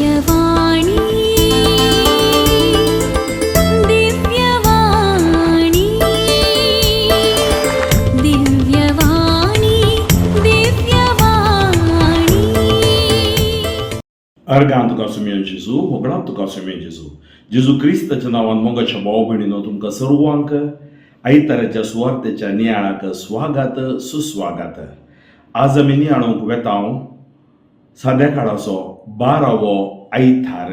दिव्यवाणी, दिव्यवाणी, दिव्यवाणी, दिव्यवाणी. अर्गां तुका सुमयो जेजू, होगडाप तुका सुमयो जेजू. जेजू क्रिस्ताच्या नांवान मोगाच्या भाव भयणीनो, तुमकां सर्वांक आयताराच्या सुवार्तेच्या नियाळाक स्वागत सुस्वागत. आज आमी नियाळूंक वेता साद्या काळाचो 12वो आयतार.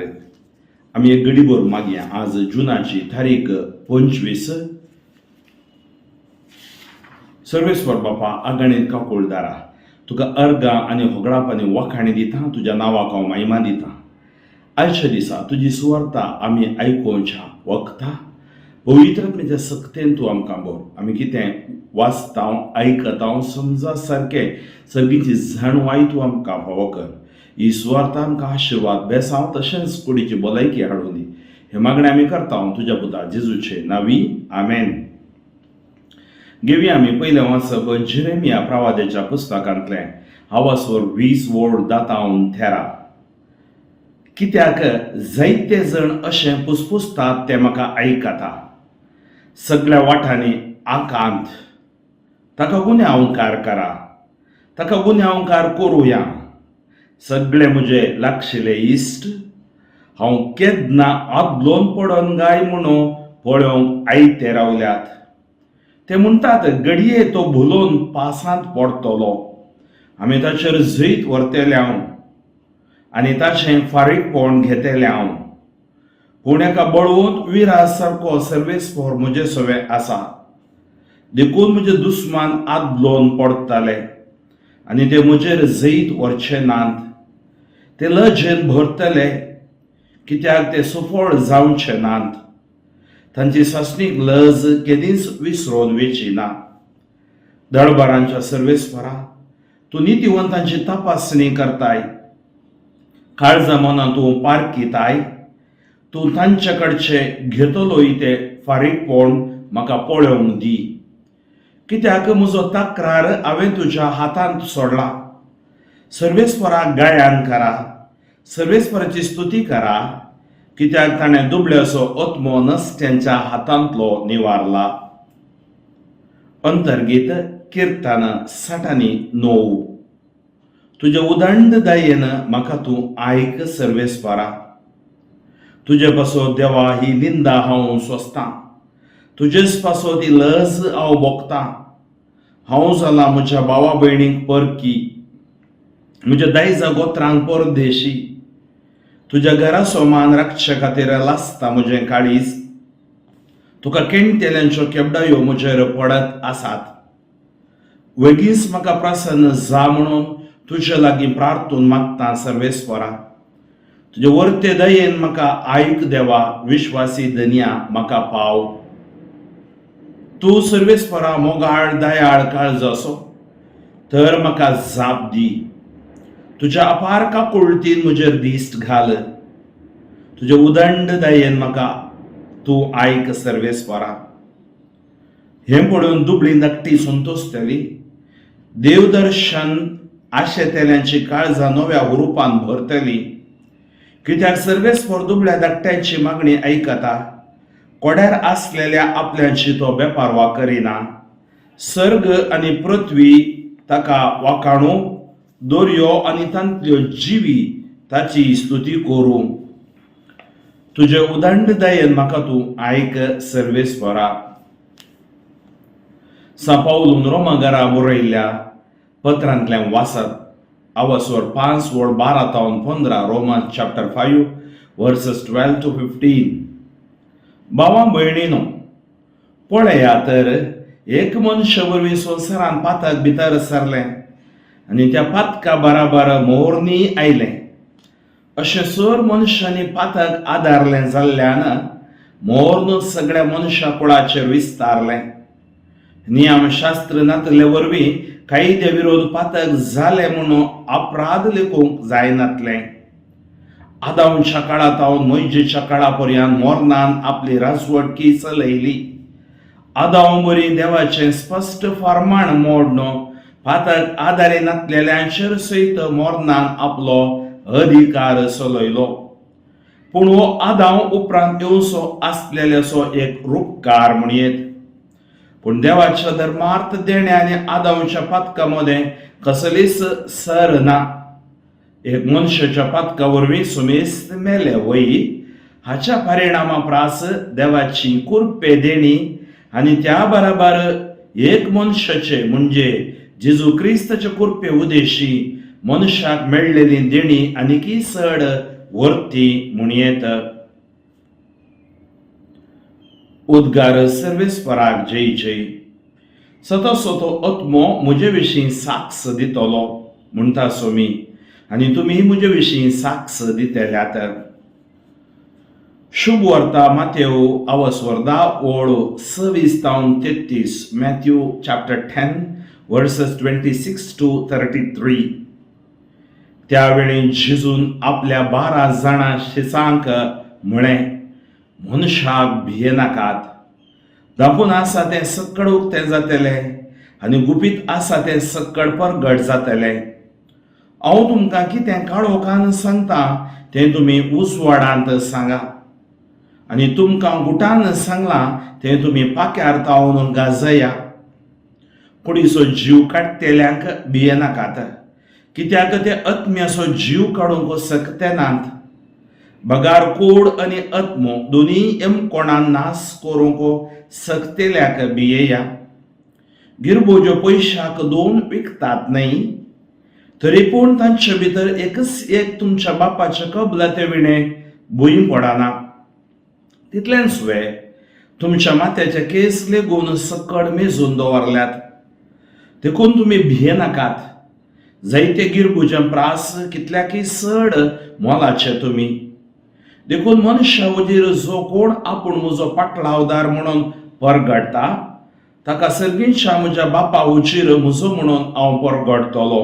आमी एक गडीभर मागया. आज जुनाची तारीख 25. सर्वेस्वर बापा, आगाणीत काकुळदारा, तुका अर्गां आनी होगडाप आनी वाखाणी दिता. तुज्या नांवाक हांव महिमा दिता. आयच्या दिसा तुजी सुवार्ता आमी आयकोवच्या वखता पवित्र आत्म्याच्या सक्तेन तूं आमकां बर. आमी कितें वाचता, आयकता, समजा सारकें सगळींची जाणवाय तूं आमकां फावो कर. ही सुवार्ता आमकां आशिर्वाद, बेसांव तशेंच कुडीची भलायकी हाडून दी. हे मागणें आमी करता तुज्या पुता जेजूचे नावी, आमेन. घेवया आमी पयलें वाचप जेरेमिया प्रवाद्याच्या पुस्तकांतलें, आवासवर 20 वोळ 10 तावन 13. कित्याक जायते जण अशें पुसपुसतात तें म्हाका आयकता, सगळ्या वाटांनी आकांत, ताका गुन्यांवकार करा, ताका गुन्यांवकार करुया. सगळे म्हजे लागशिले इश्ट हांव केन्ना आदलोन पडोन गाय म्हणून पळोवंक आयते रावल्यात. ते म्हणटात, घडये तो भुलोवन पासांत पडटलो, आमी ताचेर जैत व्हरतले हांव आनी ताचें फारीकपण घेतलें हांव. पूण एका बळवंत विरा सारको सर्वेस्पर म्हजे सवें आसा. देखून म्हजे दुस्मान आदलोन पडटाले आनी ते म्हजेर जैत व्हरचे नात. ते लजेन भरतले, कित्याक ते सुफळ जावचे नात. तांची सासणीक लज केदींच विसरोन वेची ना. दळबारांच्या सर्वेस्परा, तूं नितिवंतांची तपासणी करताय, काळजा मनां तूं पारखिताय. तूं तांचे कडचे घेतलोय ते फारीकपण म्हाका पळोवंक दी, कित्याक म्हजो तक्रार हांवें तुज्या हातांत सोडला. सर्वेस्पराक गायन करा, सर्वेस्पराची स्तुती करा, कित्याक ताणें दुबळ्याचो आत्मो नसत्यांच्या हातांतलो निवारला. अंतर्गीत किर्तन 69. तुज्या उदंड दयेन म्हाका तूं आयक सर्वेस्परा. तुजे पासत देवा ही निंदा हांव सोंसतां, तुजेच पासत ही लज हांव भोगतां. हांव जालां म्हज्या भावा भयणींक परकी, म्हज्या दायजा गोत्रांक परदेशी. तुज्या घराचो मान राखचे खातीर लासता म्हजें काळीज. तुका केणटेल्यांच्यो केबडायो म्हजेर पडत आसात. वेगींच म्हाका प्रसन्न जा म्हणून तुजे लागीं प्रार्थून मागता सर्वेस्वरा. तुजे वर्ते दयेन म्हाका आयक देवा, विश्वासी धनया, म्हाका पाव. तूं सर्वेस्परा मोगाळ, दयाळ काळजाचो, तर म्हाका जाप दी. तुज्या अपार काकुळतीन म्हजेर दिश्ट घाल. तुजे उदंड दयेन म्हाका तूं आयक सर्वेस्वरा. हें पळोवन दुबळी धाकटी संतोशतली. देवदर्शन आशेतेल्यांची काळजां नव्या हुरुपान भरतली. कित्याक सर्वेस्पर दुबळ्या धाकट्यांची मागणी आयकता, कोड्यार आसलेल्या आपल्यांची तो बेपारवा करिना. सर्ग आनी पृथ्वी ताका वाखाणू, दर्यो आनी तांतल्यो जिवी ताची स्तुती करूं. तुजे उदंड दयेन म्हाका तूं आयक सर्वेस्परा. सां पावलून रोमाघरा बरयल्ल्या पत्रांतल्यान वाचत, आवासवर 5 वळ 12 तावन 15, Roman chapter 5 verses 12 to 15. भावा भयणीनो, पळया तर, एक मनशा वरवीं संवसारान पातक भितर सरलें आनी त्या पातका बराबर मोरनी आयलें. अशें सर मनशांनी पातक आदारलें जाल्ल्यान मोर्न सगळ्या मनशा कुळाचेर विस्तारलें. नियमशास्त्र नातले वरवीं कायद्या विरोध पातक जालें म्हणून अपराध लेखूंक जायनातलें. आदांच्या काळा तावन मोयजेच्या काळा पर्यंत मोरनान आपली राजवटकी चलयली. आदांव बरी देवाचें स्पश्ट फरमाण मोडनो पातक आदारी नातलेल्यांचेर सयत मोरनान आपलो अधिकार चलयलो. पूण हो आदांव उपरांत येवचो आसलेल्याचो एक रुपकार म्हणयेत. पूण देवाच्या धर्मार्थ देणे आनी आदांवच्या पातका मदें कसलीच सर ना. एक मनशाच्या पातका वरवीं सुमेस्त मेले वय, हाच्या परिणामा प्रास देवाची कुरपे देणी आनी त्या बराबर एक मनशाचे म्हणजे जेजू क्रिस्ताचे कुरपे उदेशी मनशाक मेळ्ळेली देणी आनीकय चड वर्ती म्हणयेत. उद्गार सर्वेस्पराक जय जय. सतो तो आत्मो म्हजे विशीं साक्ष दितलो म्हणटा सोमी, आनी तुमी म्हजे विशीं साक्ष दितल्यात. शुभ वार्ता मातेव आवसवर्दा ओळ 26 तावन 33. Matthew chapter 10 verses 26 to 33. त्यावेळी जेजून आपल्या 12 जाणां शिसांक म्हळें, मनशाक भियेनाकात. धांपून आसा तें सक्कड उक्तें जातलें आनी गुपीत आसा तें सक्कड परगट जातलें. हांव तुमकां कितें काळोखान सांगता तें तुमी उजवाडांत सांगा आनी तुमकां गुटान सांगलां तें तुमी पाक्यार तावन गाजया. कुडीचो जीव काडटेल्यांक भियेनाकात, कित्याक ते आत्म्याचो जीव काडूंक शकते नात, बगार कोड आनी आत्मो दोनी यमकोणान नाश करूंक शकतेल्याक भियेया. गिरबोज्यो पयशाक दोन विकतात न्हय? तरी पूण तांचे भितर एकच एक तुमच्या बापाच्या कबलाते विणें भूंय पडना. तितलेंच वे, तुमच्या माथ्याचे केस लेगून सकड मेजून दवरल्यात. देखून तुमी भियेनाकात, जायते गिरबुजां प्रास कितल्याकय चड मोलाचे तुमी. देखून मनशा वजीर जो कोण आपूण म्हजो पाटलावदार म्हणून परगडटा, ताका सर्गींच्या म्हज्या बापा उजीर म्हजो म्हणून हांव परगडटलो.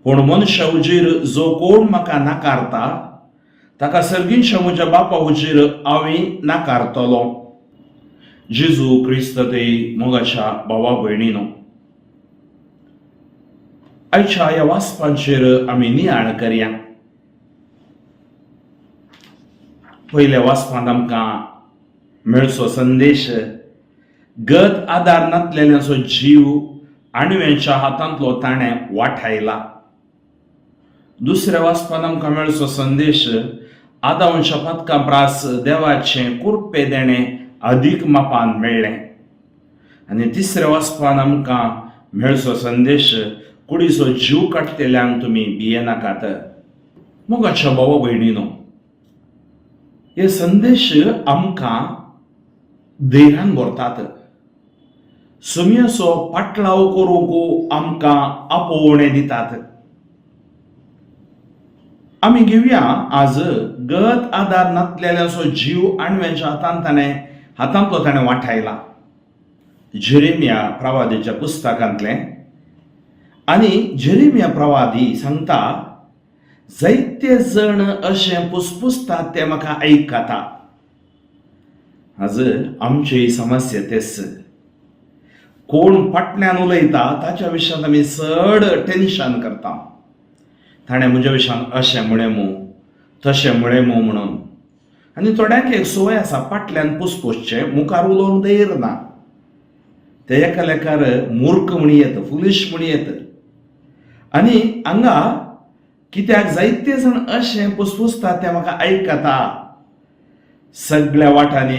पूण मनशा उजीर जो कोण म्हाका नाकारता, ताका सर्गींच्या म्हज्या बापा उजीर हांवूय नाकारतलो. जेजू क्रिस्त ते मोगाच्या भावा भयणीनो, आयच्या ह्या वाचपांचेर आमी नियाळ करया. पयल्या वाचपांत आमकां मेळचो संदेश, गत आदार नातलेल्याचो जीव आणव्यांच्या हातांतलो ताणें वाठायला. दुसऱ्या वाचपांत आमकां मेळचो संदेश, आदांच्या पातकां प्रास देवाचें कुरपे देणें अदीक मापान मेळ्ळें. आनी तिसऱ्या वाचपान आमकां मेळचो संदेश, कुडीचो जीव काडटेल्यांक तुमी भियेनाकात. मोगाच्या भावा भयणीनो, हे संदेश आमकां धैर्यान भरतात, सुमयाचो पाटलाव करूंक आमकां आपोवणें दितात. आमी घेवया आज, गत आदार नातलेल्याचो जीव आणव्यांच्या हातान ताणें हातांतलो ताणें वाठायला. जेरेमिया प्रवादीच्या पुस्तकांतलें. आनी जेरेमिया प्रवादी सांगता, जायते जण अशें पुसपुसतात ते म्हाका आयकता. आज आमची समस्या तेच. कोण फाटल्यान उलयता ताच्या विशयांत आमी चड टेन्शन करता. ताणें म्हज्या विशयान अशें म्हळें मू, तशें म्हळें मू म्हणून. आनी थोड्यांक एक संवय आसा फाटल्यान पुसपुसचें, मुखार उलोवंक धैर्य ना. ते एका लेखार मूर्ख म्हणयेत, फुलिश म्हणयेत. आनी हांगा कित्याक जायते जाण अशें पुसपुसतात तें म्हाका आयकता. सगळ्या वाटांनी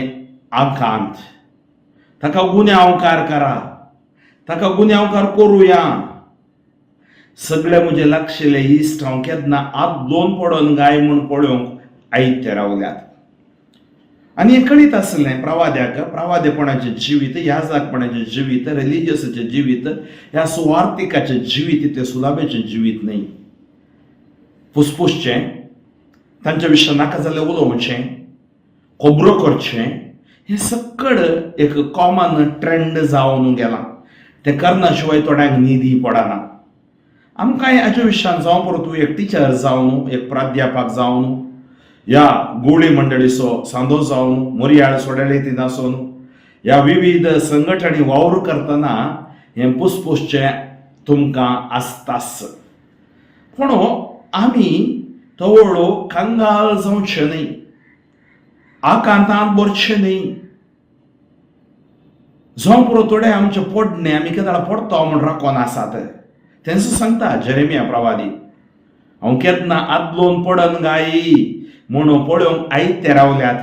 आकांत, ताका गुन्यांवकार करा, ताका गुन्यांवकार करुया. सगळे म्हजे लागशिल्ले इश्ट हांव केन्ना आदलोन पडोन गाय म्हूण पळोवंक आयते रावल्यात. आनी हें कळीत आसलें प्रवाद्याक, प्रवादेपणाचें जिवीत, याजकपणाचें जिवीत, रिलिजियसाचें जिवीत, ह्या सुवार्थिकाचें जिवीत इतलें सुलाभेचें जिवीत न्हय. फुसफुसचें, तांच्या विशयान नाका जाल्यार उलोवचें, खबरो करचें, हें सक्कड एक कॉमन ट्रेंड जावन गेलां. तें करना शिवाय थोड्यांक निधी पडना. आमकां हाच्या विशयान जावं परतू एक टिचर जावन, एक प्राध्यापक जावन, ह्या गोळी मंडळीचो सांदो जावन, मोरयाळ सोडले ती आसून, ह्या विविध संघटणी वावर करतना हें पुसपुसचें तुमकां आसताच. पूण आमी तवळो कंगाल जावचे न्हय, आकांतांत भरचें न्हय. जावं पुरो थोडे आमचे पोडणे, आमी केदाळा पडतो म्हूण राखोन आसात. तेंच सांगता जेरेमिया प्रवादी, हांव केन्ना आदलोन पडन गाय म्हूण पळोवंक आयते रावल्यात.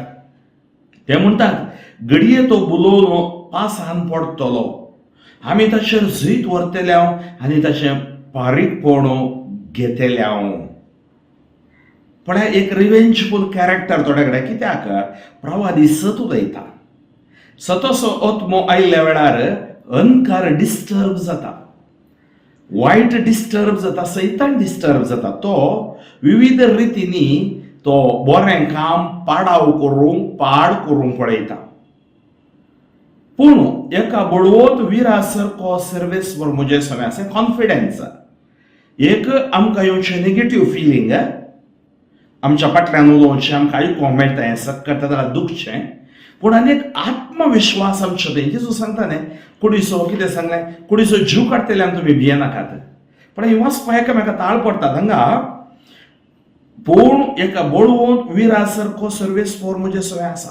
ते म्हणटात, घडये तो बुलोवन पासान पडटलो, आमी ताचेर जैत व्हरतले आनी ताचें पारीकपण घेतले हांव. पळय, एक रिवेंजफूल कॅरेक्टर थोड्या कडेन. कित्याक प्रवादी सत उलयता. सतसो आत्मो आयिल्ल्या वेळार अहंकार डिस्टर्ब जाता, वायट डिस्टर्ब जाता, सैतान डिस्टर्ब जाता. तो विविध रितींनी तो बरें काम पाडाव करूंक, पाड करूंक पळयता. पूण एका बळवंत विरा सारको सर्वेस्वर म्हजें सगळें आसा. कॉन्फिडन्स एक आमकां येवचें नेगेटीव फिलींग, आमच्या फाटल्यान उलोवचें, आमकां आयकूंक मेळटा, हें सक्कट जाल्यार दुखचें. पूण आनी एक आत्मविश्वास आमचो. तें जेजू सांगता न्ही, कुडीचो कितें सांगलें, कुडीचो जीव काडटल्यान तुमी भियेनाकात. पण ही वाचपा एकामेका ताळ पडटात हांगा. पूण एका बळवंत विरा सारको सर्वेस्पर म्हजें सगळें आसा,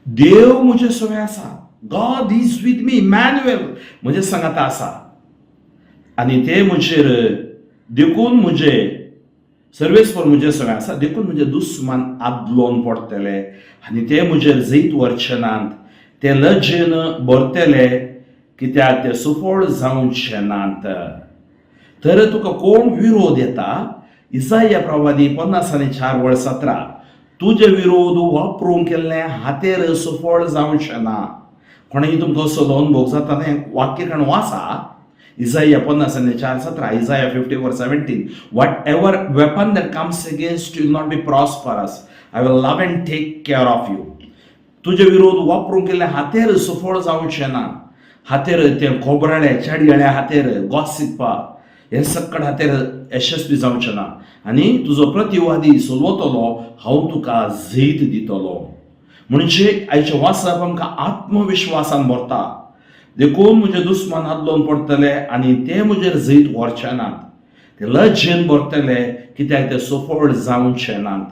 देव म्हजें सगळें आसा. God is with me, Emmanuel म्हजें सांगाता आसा. आनी ते म्हजेर देखून म्हजे सर्वेस्पर म्हजें सगळें आसा, देखून म्हजे दुस्मान आदलोन पडटले आनी ते म्हजेर जैत व्हरचे नात. ते लजेन भरतले, कित्याक ते सुफळ जावचे नात. तर तुका कोण विरोध येता? इसाया प्रवादी 54 वळ 17, तुजे विरोध वापरूंक केल्ले हातेर सुफळ जावचें ना. कोणेंय तुमकां असो अनुभव जाता न्ही? वाक्य कारण वाचा, Isaiah 54:17, Isaiah 54:17. Whatever weapon that comes against you not be prosperous. I will love and take care of you. तुजे विरोध वापरूंक केल्ले हातेर सुफळ जावचें ना. हातेर ते खोबराळे चाडयाळे हातेर, गॉसिपा हे सक्कड हातेर यशस्वी जावचें ना. आनी तुजो प्रतिवादी सोलवतलो, हांव तुका जैत दितलो. म्हणजे आयचें वाचप आमकां आत्मविश्वासान भरता. देखून म्हजे दुस्मान आदलोन पडटले आनी ते म्हजेर जैत व्हरचे नात. ते लजेन भरतले, कित्याक ते सफळ जावचे नात.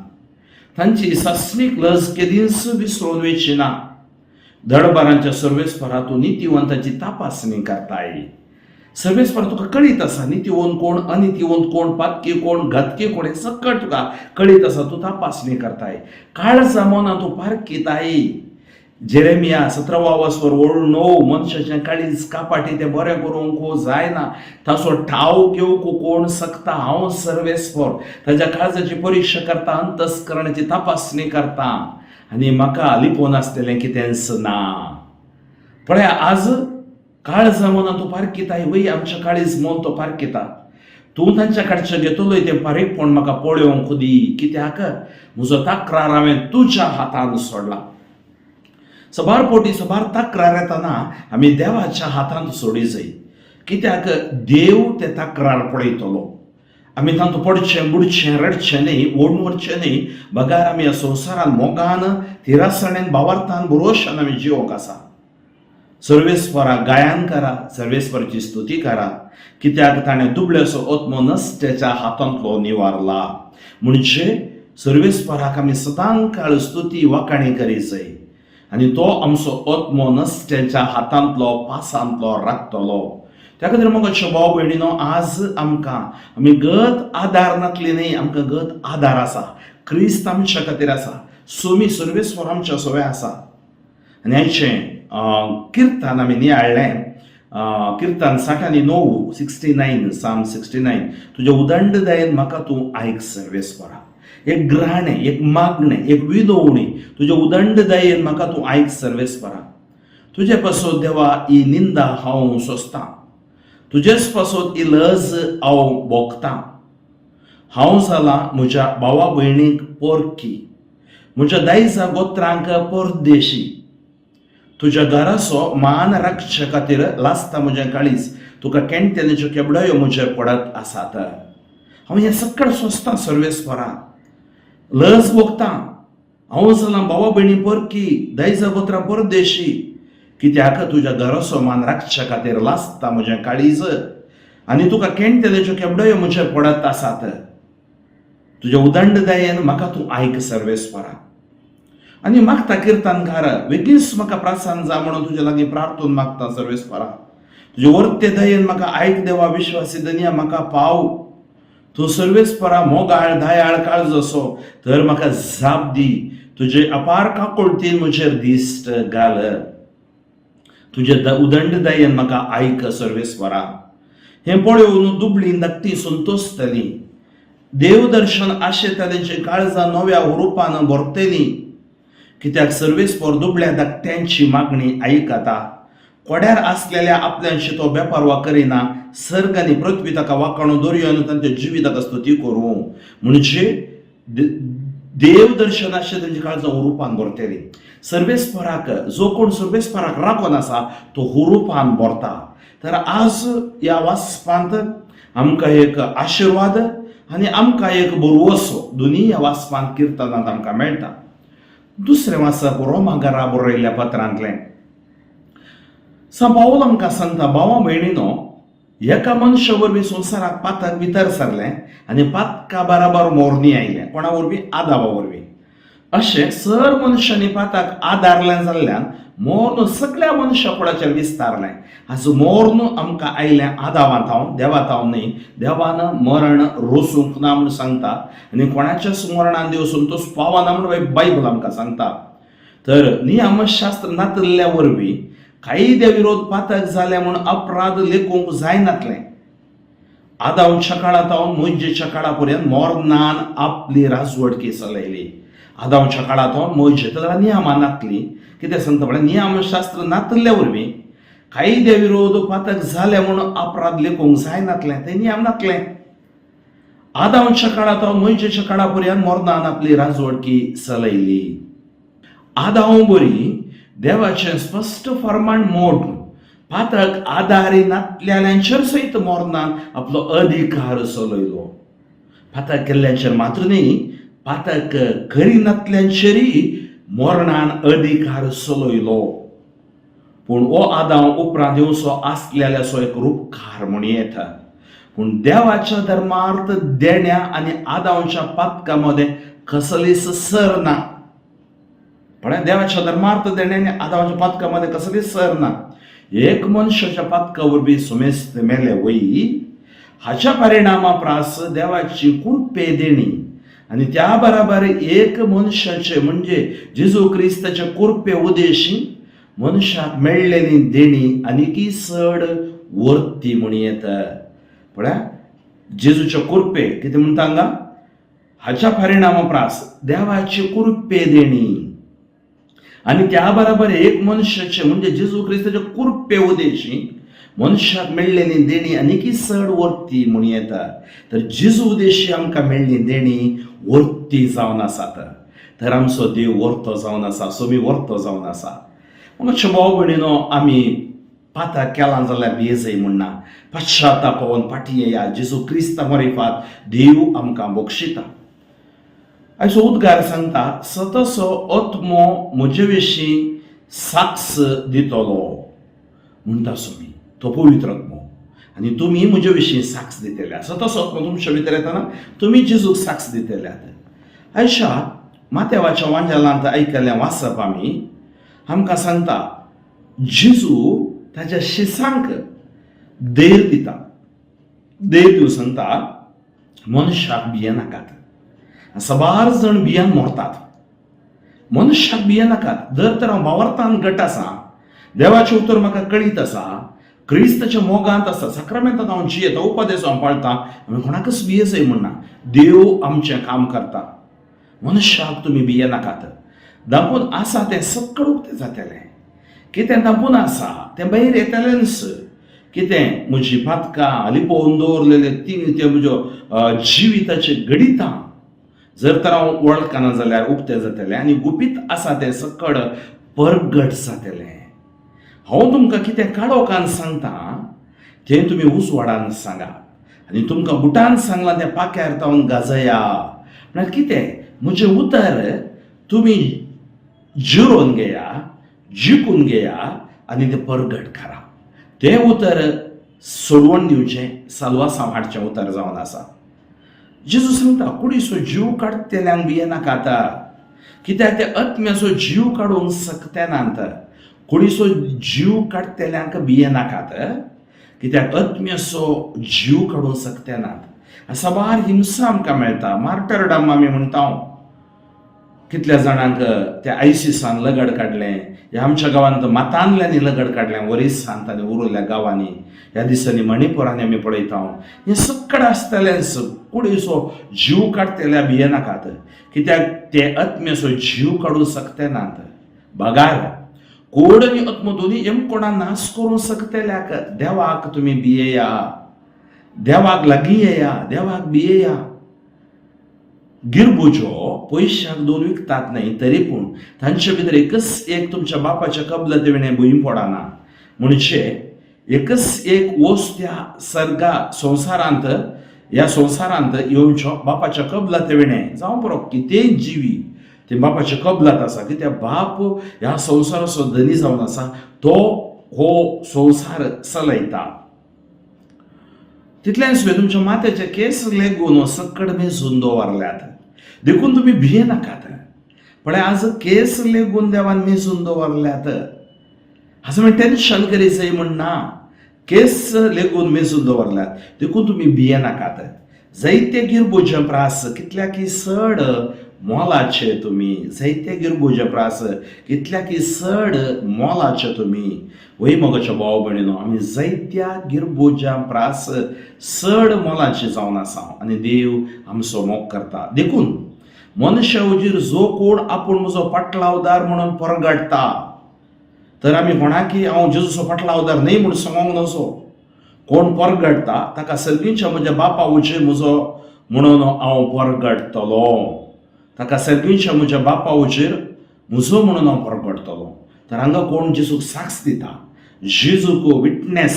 तांची सासणीक लज केदींच विसरून वयची ना. दळबारांच्या सर्वेस्परा, तूं नितीवंताची तपासणी करताय. सर्वेस्पर तुका कळीत आसा, नितीवंत कोण, अनितीवंत कोण, पातकी कोण, घातकी कोण, हें सगळें तुका कळीत आसा. तूं तपासणी करताय, काळजा मनां तूं पारखिताय. जेरेमिया 17वा वसवर ओळ 9, मनशाचें काळीज कापाटी, तें बरें करूंक जायना. ताचो ठाव घेवंक कोण शकता? हांव सर्वेस्पर ताज्या काळजाची परिक्षा करता, अंतस्करणाची तपासणी करता आनी म्हाका लिपोवन आसतलें कितेंच ना. पळया, आज काळजा मनां तूं पारखिताय वय, आमच्या काळीज मन तो पारखिता. तूं तांच्या कडचें घेतलोय तें पारीकपण म्हाका पळोवंक दी, कित्याक म्हजो तक्रार हांवें तुज्या हातान सोडला. सबार पोटी सबार तक्रार येताना आमी देवाच्या हातांत सोडी जाय, कित्याक देव ते तक्रार पळयतलो. आमी तातूंत पडचें, बुडचें, रडचें न्ही, ओडून वचचें न्ही, बगार आमी ह्या संवसारान मोगान, थिरासणेन, भावार्थान, भरोशान आमी जिवोंक आसा. सर्वेस्परा गायन करा, सर्वेस्पराची स्तुती करा, कित्याक ताणें दुबळ्याचो आत्मो नश्ट्याच्या हातांतलो निवारला. म्हणजे सर्वेस्पराक आमी सदां काळ स्तुती वाखाणी करी जाय आनी तो आमचो आत्मो नश्ट्याच्या हातांतलो, पासांतलो राखतलो. त्या खातीर मोगाच्यो भाव भयणीनो, आज आमकां आमी गत आदार नातली न्ही, आमकां गत आदार आसा. क्रिस्त आमच्या खातीर आसा, सोमी सर्वेस्पर आमच्या सगळें आसा. आनी आयचें किर्तन आमी नियाळ्ळें, किर्तन 69, 69, Psalm 69. तुज्या उदंड दयेन म्हाका तूं आयक सर्वेस्परा. एक ग्राणें, एक मागणें, एक विनवणी, तुज्या उदंड दयेन म्हाका तूं आयक सर्वेस्परा. तुजे पासत देवा ही निंदा हांव सोंसतां, तुजेच पासत ही लज हांव भोगतां. हांव जालां म्हज्या भावा भयणीक पोरकी, म्हज्या दायजा गोत्रांक परदेशी. तुज्या घराचो मान राखचे खातीर लासता म्हजें काळीज, तुका केणटेलेच्यो केबडायो म्हजेर पडत आसात. हांव हें सगळें सोंसतां सर्वेस्परा, लज भोगतां. हांव जालां भावा भयणी परकी, दायजा गोत्रां परदेशी, कित्याक तुज्या घराचो मान राखच्या खातीर लासता म्हजें काळीज आनी तुका केणटेलेच्यो केबडायो म्हजेर पडत आसात. तुज्या उदंड दयेन म्हाका तूं आयक सर्वेस्परा. आनी मागता किर्तनकार वेगींच म्हाका प्रासान जा म्हणून तुज्या लागीं प्रार्थून मागता सर्वेस्परा. तुजे वर्ते दयेन म्हाका आयक देवा, विश्वासी दनया म्हाका पाव. तूं सर्वेस्परा मोगाळ दयाळ काळजो असो तर म्हाका जाप दी. तुजे अपार काकुळतीन म्हजेर दिश्ट घाल. तुजे उदंड दयेन म्हाका आयक सर्वेस्परा. हें पळोवन दुबळी धाकटी संतोशतली, देवदर्शन आशेताल्यांची काळजां नव्या रुपान भरतली. कित्याक सर्वेस्पर दुबळ्या धाकट्यांची मागणी आयकता. कोड्यार आसलेल्या आपल्यांशी तो बेपारवा करिना. सर्ग आनी पृथ्वी ताका वाखाणू, दर्यो आनी तांच्या जिविताक स्तुती करूं. म्हणजे देवदर्शन आशे तांची काळजां हुरुपान भरतली. सर्वेस्पराक जो कोण सर्वेस्पराक राखून आसा तो हुरुपान भरता. तर आज ह्या वाचपांत आमकां एक आशिर्वाद आनी आमकां एक भरवसो दोनी ह्या वाचपांत किर्तनांत आमकां मेळटा. दुसरें वाचप रोमा घरा बरयल्ल्या पत्रांतलें. सांत पावल आमकां सांगता, भावा भयणीनो, एका मनशा वरवीं संवसाराक पातक भितर सरलें आनी पातका बराबर मोरणी आयलें. कोणा वरवीं? आदावा वरवीं. अशें सर मनशांनी पाताक आदारलें जाल्ल्यान मोर्न सगळ्या मनशा कुळाचेर विस्तारलें. आज मोर्न आमकां आयलें आदावां थावन, देवा थावन न्हय. देवान मरण रोसूंक ना म्हूण सांगता आनी कोणाच्याच मरणान देव संतोश पावना म्हूण बायबल आमकां सांगता. तर नियमशास्त्र नातिल्ल्या वरवीं कायद्या विरोध पातक जालें म्हूण अपराध लेखूंक जायनातलें. आदावच्या काळा थावन मोयजेच्या काळा पर्यंत मोरनान आपली राजवटकी चलयली. आदावच्या काळा थावन मोयजे तर नियमां नातली. कितें सांगता म्हळ्यार नियमशास्त्र नातिल्ल्या वरवीं कायद्या विरोध पातक जालें म्हूण अपराध लेखूंक जायनातलें, ते नियम नातलें. आदावच्या काळा थावन मोयजेच्या काळा पर्यंत मोरनान आपली राजवटकी चलयली. आदाव बरी देवाचें स्पश्ट फर्माण मोड पातक आदारी नातल्याचेर सयत मोरनान आपलो अधिकार चलयलो. पातक केल्ल्याचेर मात्र न्ही, पातक करिनातल्यांचेरय मोरणान अधिकार चलयलो. पूण हो आदाव उपरांत येवचो आसलेल्याचो एक रुपकार म्हूण येता. पूण देवाच्या धर्मार्थ देण्या आनी आदावच्या पातका मदें कसलीच सर ना. पण देवाच्या धर्मार्थ देण्या आनी आदावाच्या पातका मदें कसलीच सर ना. एक मनशाच्या पातका वरवीं समेस्त मेले वय, हाच्या परिणामा प्रास देवाची कुरपे देणी आनी त्या बराबर एक मनशाचे म्हणजे जेजू क्रिस्ताचे कुरपे उदेशी मनशाक मेळ्ळेली देणी आनीकय चड वर्ती म्हण येता. पळया जेजूचे कुरपे कितें म्हणटा हांगा, हाच्या परिणामा प्रास देवाची कुरपे देणी आनी त्या बराबर एक मनशाचे म्हणजे जेजू क्रिस्ताचे कुरपे उदेशी मनशाक मेळ्ळेली देणी आनीकय चड वर्ती म्हूण येता. तर जेजू उदेशी आमकां मेळ्ळी देणी वर्ती जावन आसात. तर आमचो देव वर्तो जावन आसा, सोमी वर्तो जावन आसा. मातशें भाव भयणीनो, आमी पाताक केलां जाल्यार भियेजय म्हूण ना. पश्चाताप पावोन फाटीं येया. जेजू क्रिस्ता मरिफात देव आमकां बक्षिता. आयचो उद्गार सांगता, सतसो आत्मो म्हजे विशीं साक्ष दितलो म्हणटा सोमी, तो पवित्र आत्मो, आनी तुमी म्हजे विशीं साक्ष दितले. सतसो आत्मो तुमच्या भितर येतना तुमी जेजूक साक्ष दितल्यात. आयशा मातेवाच्या वांजेलांत आयकल्लें वाचप आमी आमकां सांगता, जेजू ताच्या शिसांक धैर्य दिता. धैर्य दिवन सांगता, मनशाक भियेनाकात. सबार जण भियान मरतात. मनशाक भियेनाकात. जर तर हांव भावार्थान घट आसा, देवाचें उतर म्हाका कळीत आसा, क्रिस्ताच्या मोगांत आसा, साक्रामेंतांत हांव जियेता, उपदेस हांव पाळटा, आमी कोणाकच भियेजय म्हणना. देव आमचें काम करता. मनशाक तुमी भियेनाकात. दांपून आसा तें सक्कड उक्तें जातलें. कितें दांपून आसा तें भायर येतलेंच. कितें म्हजी पातकां लिपोवन दवरलेले ती ते म्हज्यो जिविताचे घडितां जर तर हांव वळखना जाल्यार उक्तें जातलें आनी गुपीत आसा तें सक्कड परगट जातलें. हांव तुमकां कितें काळोखान सांगता तें तुमी उजवाडान सांगा आनी तुमकां बुटान सांगलां तें पाक्यार तावन गाजया. म्हळ्यार कितें, म्हजें उतर तुमी जिरोवन घेया, जिखून घेया आनी तें परगट करा. तें उतर सोडवण दिवचें, साल्वासांव हाडचें उतर जावन आसा. जेजू सांगता, कुडीचो जीव काडटल्यांक भियेनाकात, कित्याक ते आत्म्याचो जीव काडूंक शकतेनात. कुडीचो जीव काडटल्यांक भियेनाकात, कित्याक आत्म्याचो जीव काडूंक शकतेनात. साबार हिंसा आमकां मेळटा, मार्टरडम आमी म्हणटा. कितल्या जाणांक त्या आयसिसान लगड काडलें, ह्या आमच्या गांवांत मातांतल्यांनी लगड काडलें, ओरिसांत आनी उरिल्ल्या गांवांनी. ह्या दिसांनी मणिपुरांनी आमी पळयता. हें सगळें आसतलेंच, कुडीचो जीव काडटल्या भियेनाकात, कित्याक ते आत्म्याचो जीव काडूंक शकतेनात. बगार कोड आनी आत्मो दोनी एमकोणा नाश करूंक शकतल्याक देवाक तुमी भियेया, देवाक लागीं येया, देवाक भियेया. गिरबुजो पयशाक दोन विकतात न्हय? तरी पूण तांचे भितर एकच एक तुमच्या बापाच्या कबलते विणें भूंय पडना. म्हणजे एकच एक वस्त ह्या सर्गा संवसारांत, ह्या संवसारांत येवचो बापाच्या कबलाते विणें जावं पुरो, कितेंय जिवी ते बापाच्या कबलात आसा, कित्याक बाप ह्या संवसाराचो धनी जावन आसा, तो हो संवसार चलयता. तितलेंच न्हय, तुमच्या माथ्याचे केस लेगून सकड मेजून दवरल्यात, देखून तुमी भियेनाकात. पळय, आज केस लेगून देवान मेजून दवरल्यात. असं म्हणजे टेन्शन करीत जाय म्हण ना. केस लेगून मेजून दवरल्यात, देखून तुमी भियेनाकात. जायते गिरबुजे प्रास कितल्याकी चड मोलाचे तुमी, जायते गिरबुजे प्रास कितल्याकी चड मोलाचे तुमी. वय मोगाच्या भाव भयणीनो, आमी जायत्या गिरबुज्या प्रास चड मोलाचे जावन आसा आनी देव आमचो मोग करता. देखून मनशा हुजीर जो कोण आपूण म्हजो पाटलावदार म्हणून परगडटा, तर आमी कोणाकी हांव जेजूचो पाटलावदार न्हय म्हूण सांगोंक नजो. कोण परगडटा ताका सर्गीच्या म्हज्या बापा हुजीर म्हजो म्हणून हांव परगडटलो. ताका सर्गीच्या म्हज्या बापा हुजीर म्हजो म्हणून हांव परगडटलो. तर हांगा कोण जेजूक साक्ष दिता, जेजूक विटनेस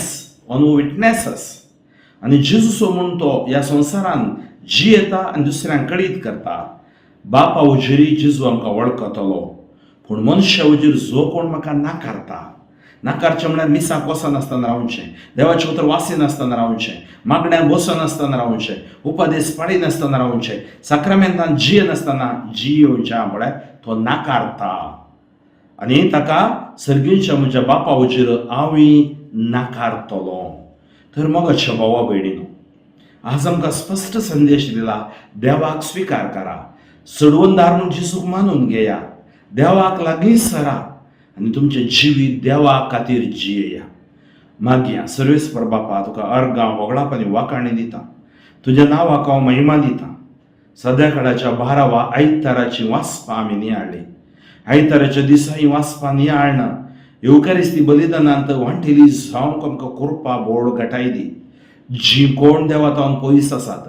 ऑन विटनेसस, आनी जेजूचो म्हूण तो ह्या संवसारान जियेता आनी दुसऱ्यांक कळीत करता, बापा हुजीर जेजू आमकां वळखतलो. पूण मनशा हुजीर जो कोण म्हाका नाकारता, नाकारचें म्हळ्यार मिसाक वचनासतना रावचें, देवाचें उतर वाचिनासतना रावचें, मागण्याक बसनासतना रावचें, उपदेश पाळिनासतना रावचें, साक्रामेंतान जियेनासतना जियेवचें, म्हळ्यार तो नाकारता आनी ताका सर्गीच्या म्हज्या बापा हुजीर हांवूय नाकारतलो. तर मोगाच्या भावा भयणीनो, आज आमकां स्पश्ट संदेश दिला, देवाक स्विकार करा, सोडवणदार म्हूण जेजूक मानून घेया, देवाक लागीं सरा आनी तुमचें जिवीत देवा खातीर जियेया. मागया. सर्वेस्पर बापा, तुका अर्गां, होगळाप आनी वाखाणी दिता. तुज्या नांवाक हांव महिमा दिता. सद्या काळाच्या 12वा आयताराची वाचपां आमी नियाळ्ळी. आयताराच्या दिसा ही वाचपां नियाळना येवकारिस्ती बलिदानांत वांटेली जावंक आमकां कृपा बोळ घटाय दी. जी कोण देवा तावन पयस आसात,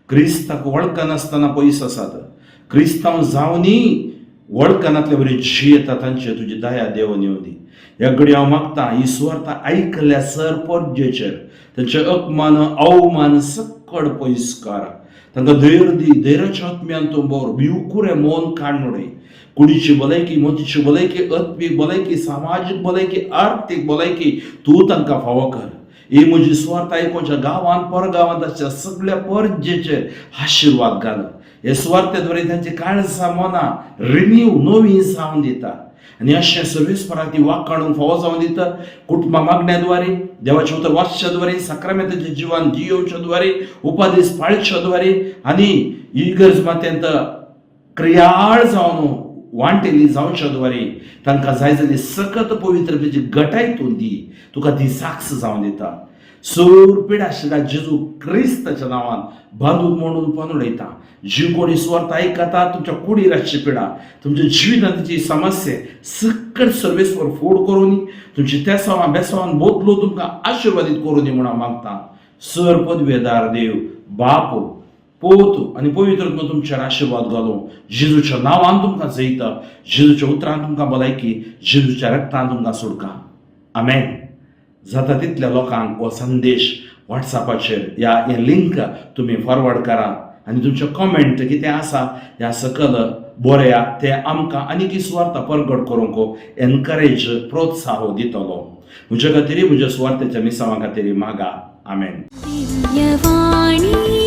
क्रिस्ताक वळखनासतना पयस आसात, क्रिस्तांव जावनी वळखनातले बरी जियेता, तांचे तुजी दया देवून येवं दी. ह्या घडी हांव मागता, ही सुवार्ता आयकल्या सर परजेचेर तांचे अपमान अवमान सकड पयस कर. तांकां धैर्य दी, धैर्याच्या आत्म्यान तूं भर. भिवकुरें मन काडून उडय. कुडीची भलायकी, मतीची भलायकी, आत्मीक भलायकी, सामाजीक भलायकी, आर्थीक भलायकी तूं तांकां फावो कर. ही म्हजी सुवार्ता आयकोच्या गांवांत परगांवांत आसच्या सगळ्या परजेचेर आशिर्वाद घाल. हे सुवार्ते तांची काळजां मनां रिन्यू, नवी जावन दिता आनी अशें सर्वेस्पराक ती वाखाणूंक फावो जावन दिता. कुटुंबा मागण्या द्वारे, देवाचें उतर वाचच्या द्वारे, साक्रामेंताच्या जिवान जियोवच्या द्वारे, उपादेश पाळच्या द्वारे आनी इगर्ज मात्यांत क्रियाळ जावन वांटेली जावच्या द्वारे तांकां जाय जाली सकत पवित्रतेची गटाय तूं दी. तुका ती साक्ष जावन दिता. सोर पिडा आशिल्ल्या जेजू क्रिस्ताच्या नांवान बांदून म्हणून पण उडयता. जी कोणी सुवार्थ आयकता, तुमच्या कुडीर आसची पिडा, तुमच्या जिवितांत समस्या सकट सर्वेस्पर फोड करून, तुमची तेसावां बेसावान बदलू, तुमकां आशिर्वादीत करूं दी म्हूण हांव मागता. सर पदवेदार देव बाप, पोत आनी पवित्र आत्मो तुमचेर आशिर्वाद घालूं. जेजूच्या नांवान तुमकां जैता, जेजूच्या उतरान तुमकां भलायकी, जेजूच्या रक्तान तुमकां सुटका. आमेन. जाता तितल्या लोकांक हो संदेश वॉट्सॅपाचेर ह्या हें लिंक तुमी फॉरवर्ड करा आनी तुमचे कॉमेंट कितें आसा ह्या सकल बरया. ते आमकां आनीक सुवार्ता परगट करूंक एनकरेज, प्रोत्साह दितलो. म्हज्या खातीर, म्हज्या सुवार्तेच्या मिसांवा खातीर मागा. आमेन. दिव्यवाणी.